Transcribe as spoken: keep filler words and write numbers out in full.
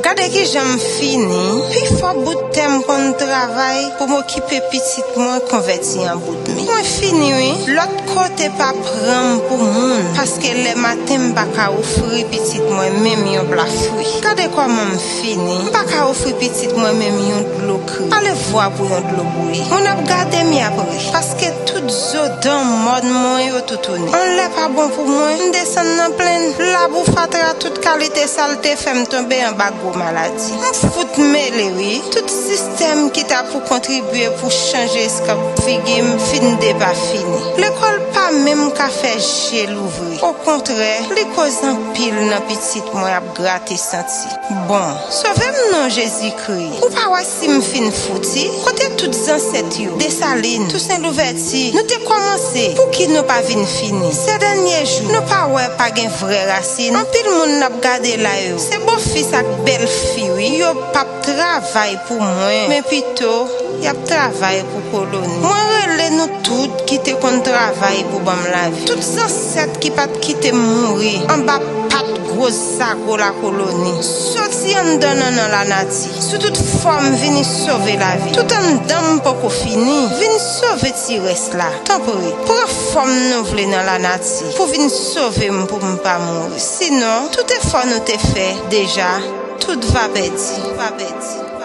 Gade kijan m fini. Pifò bout tè m konn travay pou m okipe pitit mwen konvèti an bout mi. Mwen fini wi. Lòt kote pa pran m pou moun, paske lè maten m pa ka ofri pitit mwen menm yon pla fwi. Gade kòman m fini. M pa ka ofri pitit mwen menm yon dlo kri. Ale vwa pou yon dlo bouyi. Moun ap gade m y ap ri, paske tout zo dan mòn mwen yo toutouni. Anlè pa bon pou mwen, m desann nan plenn. Labou, fatra, tout kalite salte fè m tonbe anba gwo maladi. M fout mele wi. Tout sistèm ki ta pou kontribye pou chanje eskanp figi m fin depafini. Lekòl pa menm ka fè je louvri. Okontrè, li koz anpil nan pitit mwen ap grate santi. Bon, sove m non, Jezikri. Ou pa wè si m fin fouti? Kote tout zansèt yo? Desalin, Tousen Louvèti, nou te kòmanse. Pouki nou pa vin fini? Sèdènye jou, nou pa wè pa gen vrè rasin? Anpil moun n ap gade la yo, se bofis ak bèlfi wi. Yo p ap travay pou mwen, men pito y ap travay pou koloni. Mwen rele nou tout ki te konn travay pou ban m lavi. Tout zansèt ki pa t kite m mouri anba pat gwo zago lakoloni. Soti anndan nannan lanati. Sou tout fòm vini sove lavi. Tout anndan m poko fini. Vin sove ti rès la. Tanpri, pran fòm nou vle nan lanati pou vin sove m pou m pa mouri. Sinon, tout efò nou te fè deja, tout va pèdi. Va pèdi.